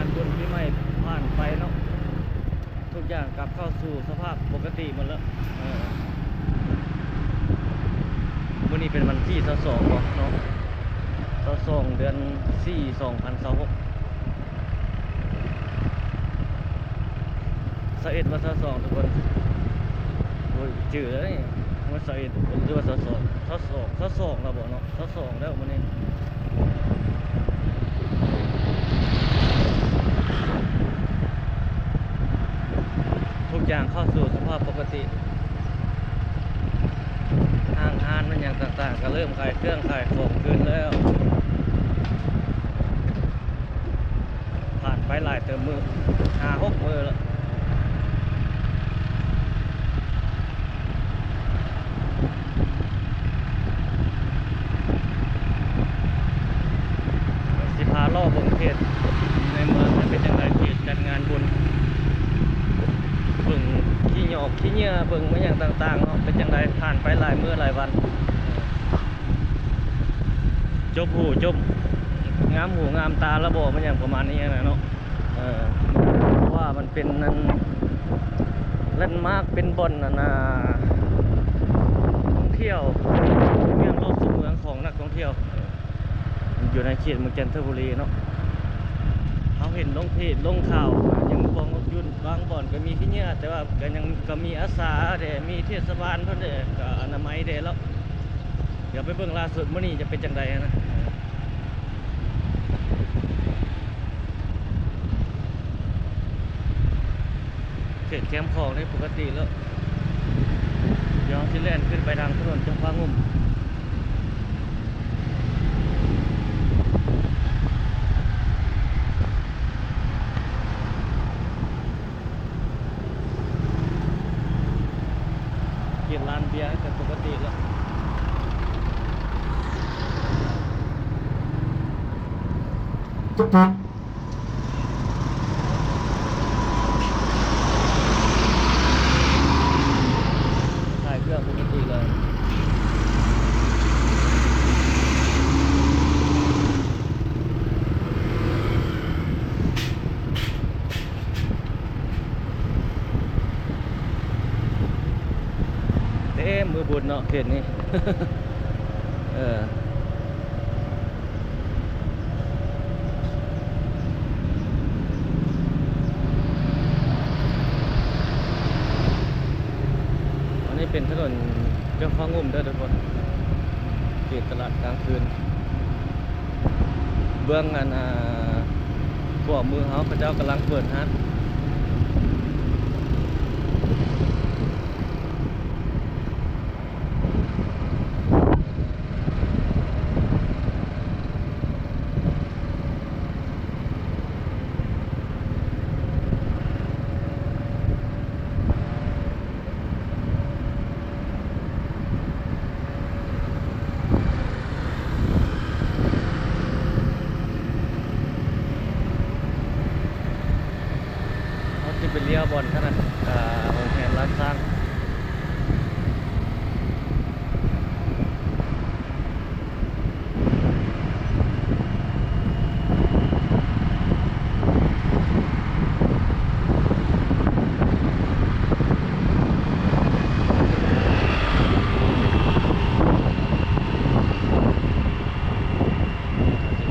ງານບຸນປີໃໝ່ຜ່ານໄປເນາະ, ທຸກຢ່າງກັບເຂົ້າສູ່ສະພາບປົກກະຕິໝົດແລ້ວ. ເອີ ມື້ນີ້ເປັນວັນທີຊາວສອງເນາະ, ຊາວສອງ ເດືອນສີ່ ສອງພັນຊາວຫົກ. ຊາວເອັດວ່າຊາວສອງທຸກຄົນ. ໂອ້ຍ ຈື່ແລ້ວນີ້ ວ່າຊາວເອັດ ຫຼືວ່າຊາວສອງ ຊາວສອງ ຊາວສອງແລ້ວບໍ່ເນາະ, ຊາວສອງແລ້ວມື້ນີ້. ທຸກຢ່າງເຂົ້າສູ່ສະພາບປົກກະຕິ, ຫ້າງຮ້ານແມ່ນຫຍັງຕ່າງໆ ກໍເລີ່ມຂາຍເຄື່ອງຂາຍຂອງຄືນແລ້ວ. ຜ່ານໄປຫຼາຍເຕີບມື້ ຫ້າຫົກມື້ແລ້ວ. ຊິພາເລາະເບິ່ງເຂດໃນເມືອງວ່າເປັນຈັ່ງໃດ, ເຂດຈັດງານບຸນ, ເບິ່ງຂີ້ຫຍອກຂີ້ເຫຍື້ອ ເບິ່ງແມ່ນຫຍັງຕ່າງໆເນາະ, ເປັນຈັ່ງໃດ ຜ່ານໄປຫຼາຍມື້ຫຼາຍວັນ. ຈົບຫູຈົບ ງາມຫູງາມຕາລະບໍ ມັນຫຍັງປະມານນີ້ນະເນາະ. ເອີ ເພາະວ່າມັນເປັນອັນ ແລນມາກ ເປັນບ່ອນອັນ ອ່າ ທ່ອງທ່ຽວ ເມືອງໂລດສູ່ເມືອງຂອງນັກທ່ອງທ່ຽວ ຢູ່ໃນເຂດເມືອງຈັນທະບູລີເນາະ. ເຮົາເຫັນລົງເພຈລົງຂ່າວ ຍັງບໍ່ອອກຢູ່ ບາງບ່ອນກໍມີຂີ້ເຫຍື້ອ ແຕ່ວ່າກໍຍັງ ກໍມີອາສາແດ່ ມີເທດສະບານເພິ່ນແດ່ ກໍອະນາໄມແດ່ແລ້ວ. ດຽວໄປເບິ່ງລ່າສຸດມື້ນີ້ຈະເປັນຈັ່ງໃດນະ. ເຂດແຄມຂອງນີ້ປົກກະຕິແລ້ວ. ດຽວເຮົາຊິແລ່ນຂຶ້ນໄປທາງຖະໜົນຈຳປາງຸ່ມ. ກິນຮ້ານເບຍກໍປົກກະຕິແລ້ວ. ຂາຍເຄື່ອງປົກກະຕິເລີຍ. ເຕັມມື້ບຸນເນາະເຂດນີ້. ເອີ ອັນນີ້ເປັນຖະໜົນຈຳປາງຸ່ມເດີທຸກຄົນ, ເຂດຕະຫຼາດກາງຄືນ. ເບື້ອງອັນ ອ່າ ຂວາມືເຮົາ ເຂົາເຈົ້າກຳລັງເປີດຮ້ານ. ເຮົາຊິໄປລ້ຽວບ່ອນຂະໜາດ ເອີ ໂຮງແຮມລານຊ້າງ.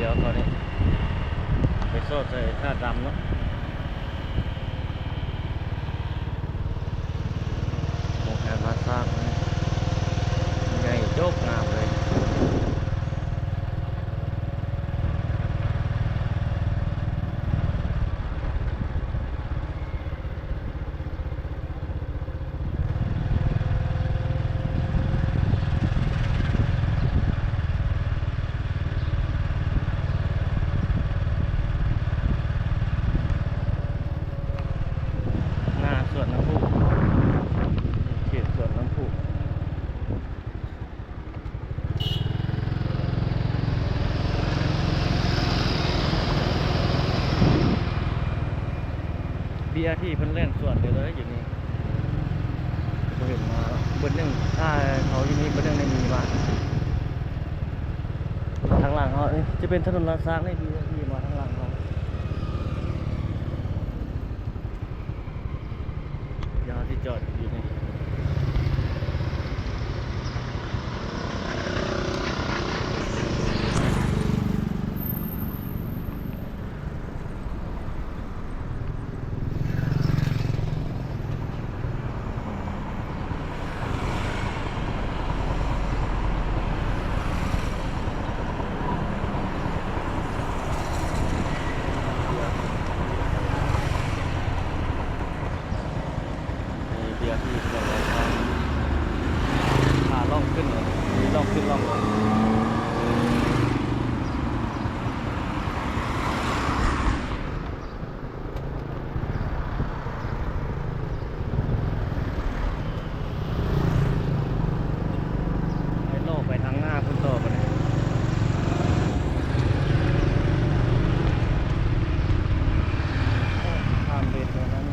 ດຽວເຂົານີ້ໄປຊອດໃສ່ທ່າດຳເນາະ. ໂຮງແຮມລານຊ້າງ ໃຫຍ່ໂຈກງາມເລີຍ. ໜ້າສວນນ້ຳພຸ ເຂດສວນນ້ຳພຸ. ບີອາທີເພິ່ນແລ່ນສວນເດີເລີຍຢູ່ນີ້ ບໍ່ເຫັນມາເບິດໜຶ່ງ. ຖ້າເຂົາຢູ່ນີ້ເບິດໜຶ່ງໄດ້ມີມາ. ທາງຫຼັງເຮົານີ້ຈະເປັນຖະໜົນລານຊ້າງນີ້ ບີອາທີມາທາງຫຼັງເຮົາ. ຈອດຢູ່ນີ້ ໃຫ້ເບຍທີ່ເຈົ້າຂອງຮ້ານ ພາລອງຂຶ້ນ ລອງຂຶ້ນລອງລົງ. ໃຫ້ລໍໄປທາງໜ້າພຸ້ນຕໍ່ບັດນີ້. ຂ້າມເລນໄປນັ້ນ.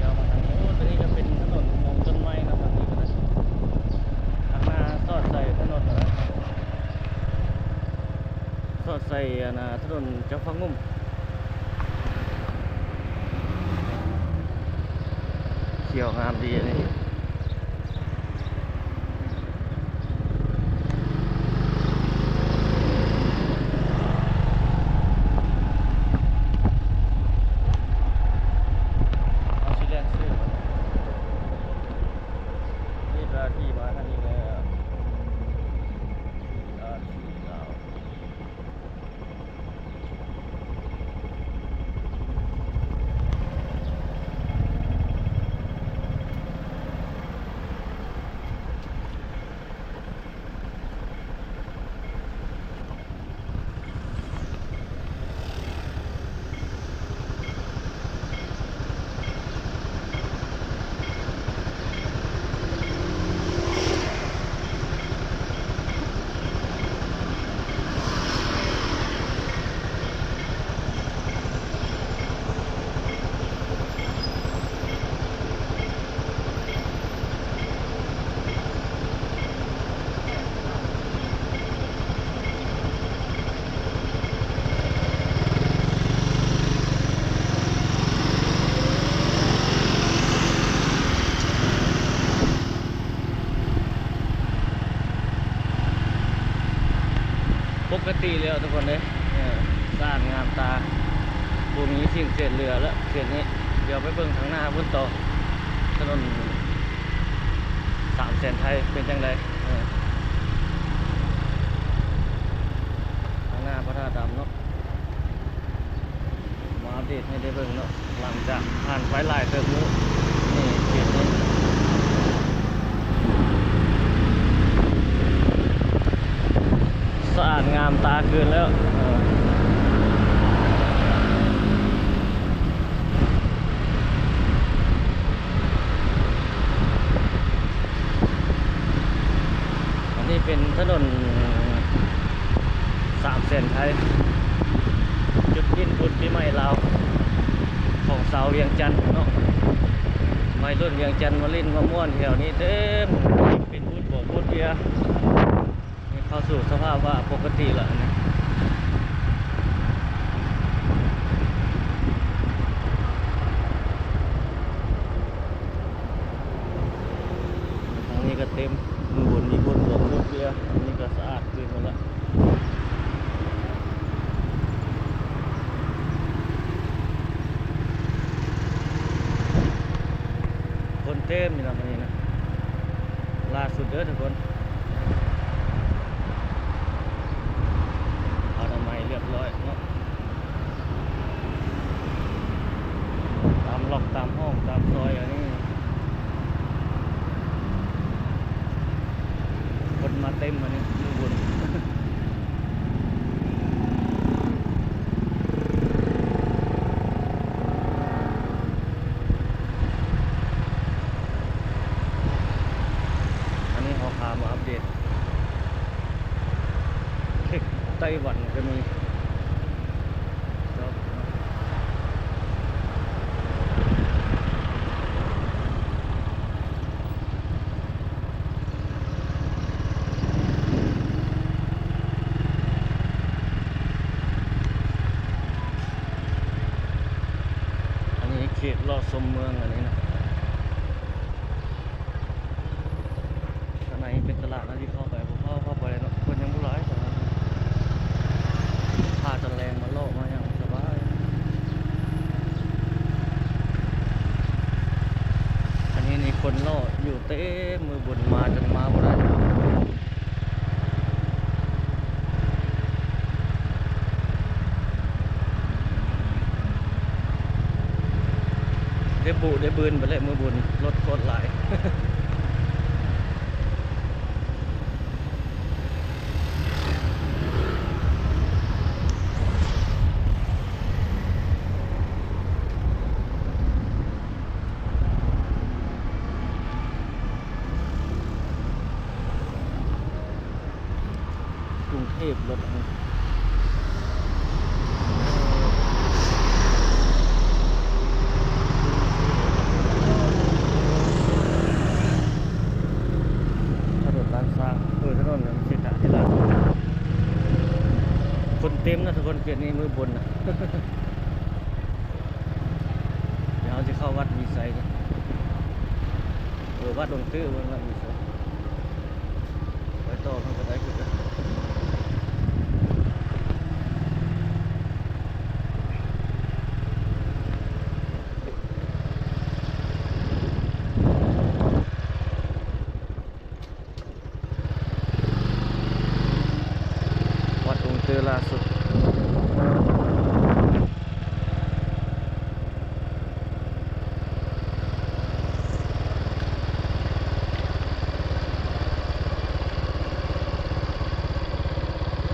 ດຽວມາທາງນີ້ ໂອ້ ຕົວນີ້ກໍເປັນຖະໜົນມຸງຕົ້ນໄມ້ເນາະ ທາງນີ້ກໍໄດ້ ທາງໜ້າສອດໃສ່ຖະໜົນ ສອດໃສ່ອັນນ່າ ຖະໜົນເຈົ້າຟ້າງຸ່ມ ຂຽວງາມດີອັນນີ້. ເຮົາຊິແລ່ນຊື່ ນີ້ກໍຂີ່ມາທາງນີ້ແລ້ວ ປົກກະຕິແລ້ວທຸກຄົນເດ້ ເອີ ສະອາດງາມຕາ ບໍ່ມີສິ່ງເສດເຫຼືອແລ້ວເຂດນີ້. ດຽວໄປເບິ່ງທາງໜ້າພຸ້ນຕໍ່ ຖະໜົນສາມແສນໄທເປັນຈັ່ງໃດ ເອີ ທາງໜ້າພະທາດດຳເນາະ. ມາອັບເດດໃຫ້ໄດ້ເບິ່ງເນາະ ຫຼັງຈາກຜ່ານໄປຫຼາຍເຕີບມື້ ນີ້ເຂດນີ້ ສະອາດງາມຕາເກີນແລ້ວ. ອັນນີ້ເປັນຖະໜົນສາມແສນໄທ ຈຸດປິ່ນປຸດປີໃໝ່ລາວ ຂອງຊາວວຽງຈັນເນາະ. ໄວລຸ້ນວຽງຈັນມາຫຼິ້ນມາມ່ວນແຖວນີ້ເຕັມ ປິ່ນປຸດບໍ່ປຸດເບຍ. ນີ້ເຂົ້າສູ່ສະພາວະປົກກະຕິແລ້ວນີ້. ທາງນີ້ກໍເຕັມ ຂ້າງບົນມີຄົນບວກລົດເຮືອ ອັນນີ້ກໍສະອາດຄືນໝົດລະ ຄົນເຕັມຢູ່ນະມື້ນີ້ນະ. ລ່າສຸດເດີທຸກຄົນ ອະນາໄມຮຽບຮ້ອຍເນາະ. ຕາມລັອກຕາມຫ້ອງຕາມຊອຍອັນນີ້ ຄົນມາເຕັມອັນນີ້ຢູ່ບຸນ. ອັນນີ້ເຮົາພາມາອັບເດດ. ໄຕ້ຫວັນກໍມີ. ອັນນີ້ເຂດເລາະຊົມເມືອງ ອັນນີ້ນະ. ຂ້າງໃນເປັນຕະຫຼາດນະ ທີ່ເຂົ້າໄປ ບໍ່ພາເຂົ້າໄປເນາະ ຄົນຍັງບໍ່ຫຼາຍປານໃດ. ພາກັນແລ່ນມາເລາະມາຫຍັງສະບາຍ. ອັນນີ້ນີ້ຄົນເລາະຢູ່ເຕັມ ມື້ບຸນມາຈົນມາບໍ່ໄດ້. ໄດ້ບຸໄດ້ບືນໄປແລ້ວມື້ບຸນ ລົດໂຄດຫຼາຍ. ກຸງເທບລົດ ຖະໜົນລ້ານຊ້າງ ເອີ ຖະໜົນເສດຖາທິລາດ ຄົນເຕັມນະທຸກຄົນ ເຂດນີ້ມື້ບຸນນະ. ດຽວເຮົາຊິເຂົ້າວັດມີໄຊເດີ ເອີ ວັດດົງຕື້ ເບິ່ງວັດມີໄຊ ໄປຕໍ່ມັນກໍໄດ້ຄືກັນ. ວັດອົງຕື້ລ່າສຸດ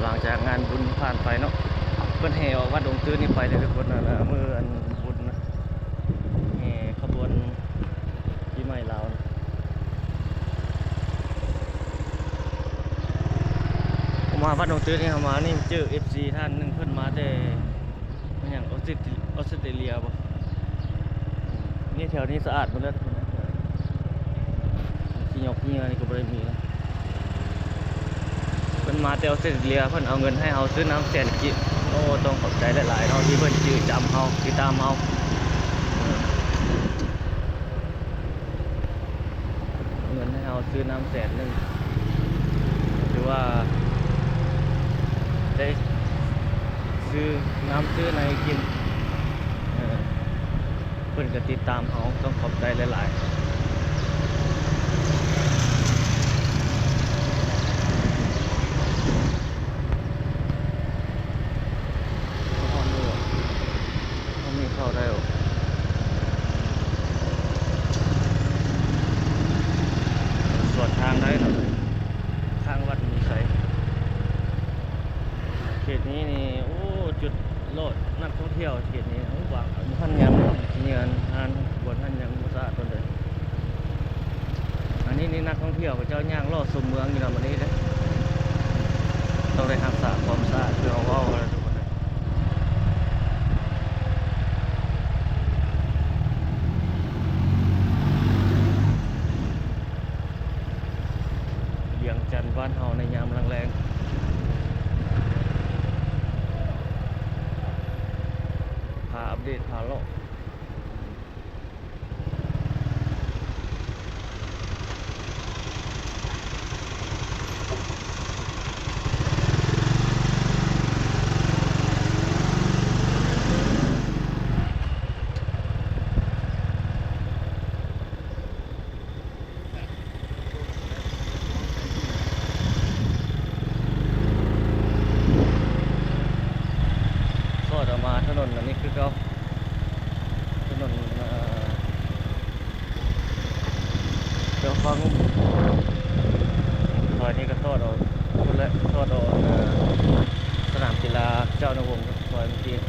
ຫຼັງຈາກງານບຸນຜ່ານໄປເນາະ ເພິ່ນແຫ່ອອກວັດອົງຕື້ນີ້ໄປເລີຍທຸກຄົນ ອັນ ມື້ອັນບຸນນະ ແຫ່ຂະບວນ ປີໃໝ່ລາວນະ. ເຮົາມາວັດດົງຕື້ນີ້ ເຮົາມານີ້ ເຈີເອັຟຊີທ່ານໜຶ່ງ ເພິ່ນມາແຕ່ ແມ່ນຫຍັງ ອອສເຕຣເລຍບໍ່? ນີ້ແຖວນີ້ສະອາດໝົດແລ້ວ ຂີ້ຫຍົກຂີ້ເຫຍື້ອນີ້ກໍບໍ່ໄດ້ມີແລ້ວ. ເພິ່ນມາແຕ່ອອສເຕຣເລຍ ເພິ່ນເອົາເງິນໃຫ້ເຮົາຊື້ນ້ຳແສນກີບ. ໂອ້ ຕ້ອງຂອບໃຈຫຼາຍໆເນາະ ທີ່ເພິ່ນຈື່ຈຳເຮົາ ຕິດຕາມເຮົາ. ເງິນໃຫ້ເຮົາຊື້ນ້ຳແສນໜຶ່ງ ຖືວ່າໄດ້ຊື້ນ້ຳຊື້ໃນກິນ. ເອີ ເພິ່ນກໍຕິດຕາມເຮົາ ຕ້ອງຂອບໃຈຫຼາຍໆ. ຮ້ອນຢູ່ ບໍ່ມີເຂົ້າໄດ້ບໍ່? ສວນທາງໄດ້ເນາະ ທາງວັດມີໄຊ. ເຂດນີ້ນີ້ ໂອ້ ຈຸດເລາະນັກທ່ອງທ່ຽວເຂດນີ້ ໂອ້ ຫວ່າງ ບໍ່ທັນຍັງ ເຮືອນຮ້ານ ບໍ່ທັນຍັງ ບໍ່ສະອາດປານໃດ. ອັນນີ້ນີ້ນັກທ່ອງທ່ຽວເຂົາເຈົ້າຍ່າງເລາະຊົມເມືອງຢູ່ນຳອັນນີ້ເດ້ ຕ້ອງໄດ້ຮັກສາຄວາມສະອາດ ຄືເຮົາເວົ້າຫັ້ນແຫຼະທຸກຄົນ. ວຽງຈັນບ້ານເຮົາໃນຍາມແລງໆ ພາອັບເດດ ພາເລາະ. ຊອດອອກມາຖະໜົນອັນນີ້ຄືເກົ່າ ຖະໜົນ ເອີ ເຈົ້າຟ້າງຸ່ມ ຊອຍນີ້ກໍຊອດອອກພຸ້ນແຫຼະ ຊອດອອກ ເອີ ສະໜາມກິລາເຈົ້ານາວົງ ຊອຍເມື່ອກີ້. ເ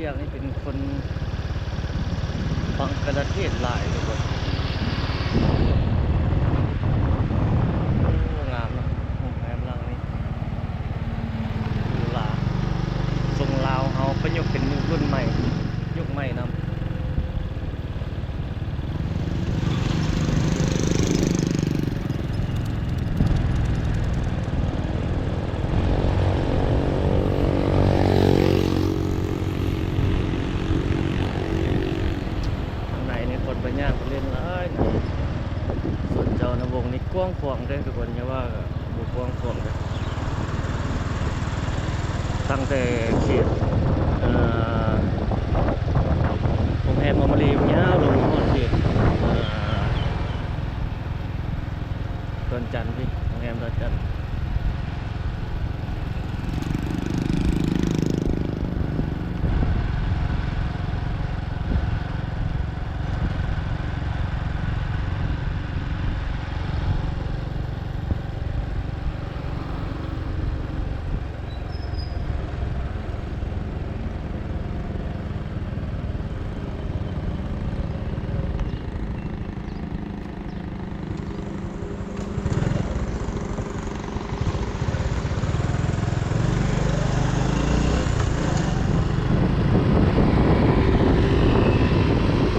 ວຽກນີ້ເປັນຄົນບັງກະລາເທດຫຼາຍທຸກຄົນ. ໂອ້ ງາມເນາະ ໂຮງແຮມຫຼັງນີ້ ຫຼູຫຼາ ຊົງລາວເຮົາປະຍຸກເປັນລຸ້ນໃໝ່ ຍຸກໃໝ່ນຳ. ຂ້າງໃນນີ້ຄົນໄປຍ່າງໄປຫຼິ້ນຫຼາຍນະ. ສວນເຈົ້ານະວົງນີ້ກວ້າງຂວາງເດ້ທຸກຄົນ, ຢ່າວ່າ ກະບໍ່ກວ້າງຂວາງເດ້ ຕັ້ງແຕ່ເຂດ ເອີ ໂຮງແຮມອາມາຣີ ຍາວລົງຮອດເຂດ ເອີ ດອນຈັນພີ້ ໂຮງແຮມດອນຈັນ.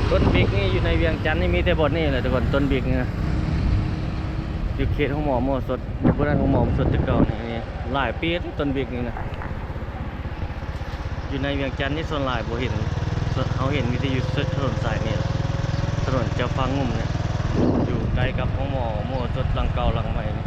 ຕົ້ນບິກນີ້ຢູ່ໃນວຽງຈັນນີ້ມີແຕ່ບ່ອນນີ້ແຫຼະທຸກຄົນ, ຕົ້ນບິກນີ້ນະ ຢູ່ເຂດໂຮງໝໍມົວສົດ ຢູ່ບ່ອນນັ້ນໂຮງໝໍມົວສົດແຕ່ເກົ່ານີ້ ນີ້ຫຼາຍປີແລ້ວຕົ້ນບິກນີ້ນະ. ຢູ່ໃນວຽງຈັນນີ້ສ່ວນຫຼາຍບໍ່ເຫັນ, ເຮົາເຫັນມີແຕ່ຢູ່ຖະໜົນສາຍນີ້ແຫຼະ ຖະໜົນເຈົ້າຟ້າງຸ່ມນີ້ ຢູ່ໃກ້ກັບໂຮງໝໍມົວສົດຫຼັງເກົ່າຫຼັງໃໝ່ນີ້.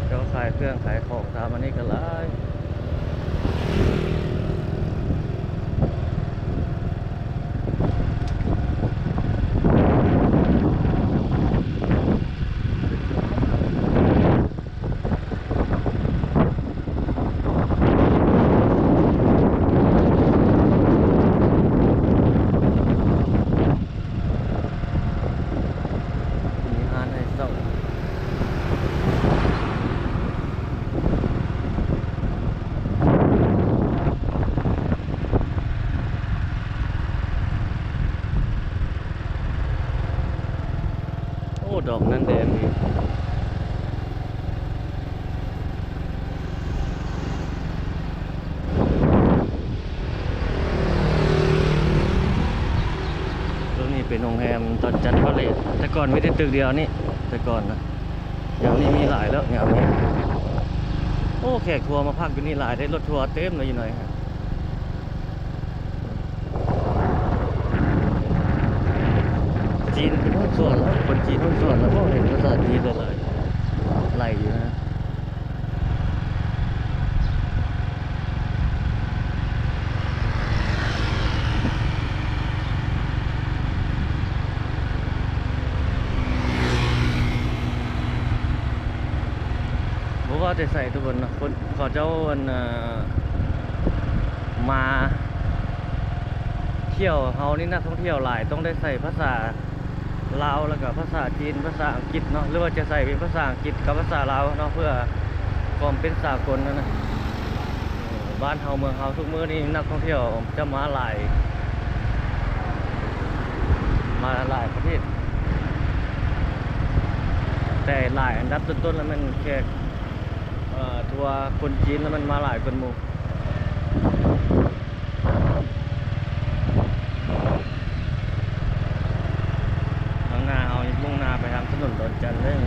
ເຈົ້າຂາຍເຄື່ອງຂາຍຂອງຕາມອັນນີ້ກະຫຼາຍ. ມີຮ້ານໃຫ້ເຊົ່າ. ໂອ້ ດອກນັ້ນແດງດີ. ຕົວນີ້ເປັນໂຮງແຮມດອນຈັນພາເລດ, ແຕ່ກ່ອນມີແຕ່ຕຶກດຽວນີ້ ແຕ່ກ່ອນນະ. ຍາມນີ້ມີຫຼາຍແລ້ວ ຍາມນີ້. ໂອ້ ແຂກທົວມາພັກຢູ່ນີ້ຫຼາຍເດ້, ລົດທົວເຕັມເລີຍຢູ່ໜ້ອຍ. ຈີນເປັນຮຸ້ນສ່ວນແລ້ວ, ຄົນຈີນຮຸ້ນສ່ວນແລ້ວ, ເວົ້າເຫັນພາສາຈີນຫຼາຍໆ ຫຼາຍຢູ່ນະ. ບໍ່ວ່າແຕ່ໃສທຸກຄົນນະ, ຄົນ ເຂົາເຈົ້າ ອັນ ເອີ ມາທ່ຽວເຮົານີ້ ນັກທ່ອງທ່ຽວຫຼາຍ ຕ້ອງໄດ້ໃຊ້ພາສາລາວ ແລ້ວກະພາສາຈີນ ພາສາອັງກິດເນາະ ຫຼືວ່າຈະໃຊ້ເປັນພາສາອັງກິດກັບພາສາລາວເນາະ ເພື່ອຄວາມເປັນສາກົນຫັ້ນນະ. ບ້ານເຮົາເມືອງເຮົາທຸກມື້ນີ້ນັກທ່ອງທ່ຽວຈະມາຫຼາຍ ມາຫຼາຍປະເທດ ແຕ່ຫຼາຍອັນດັບຕົ້ນໆ ລະແມ່ນແຂກ ເອີ ທົ່ວຄົນຈີນລະແມ່ນມາຫຼາຍກວ່າໝູ່. ທາງໜ້າເຮົາມຸ່ງໜ້າໄປທາງຖະໜົນດອນຈັນເລີຍ.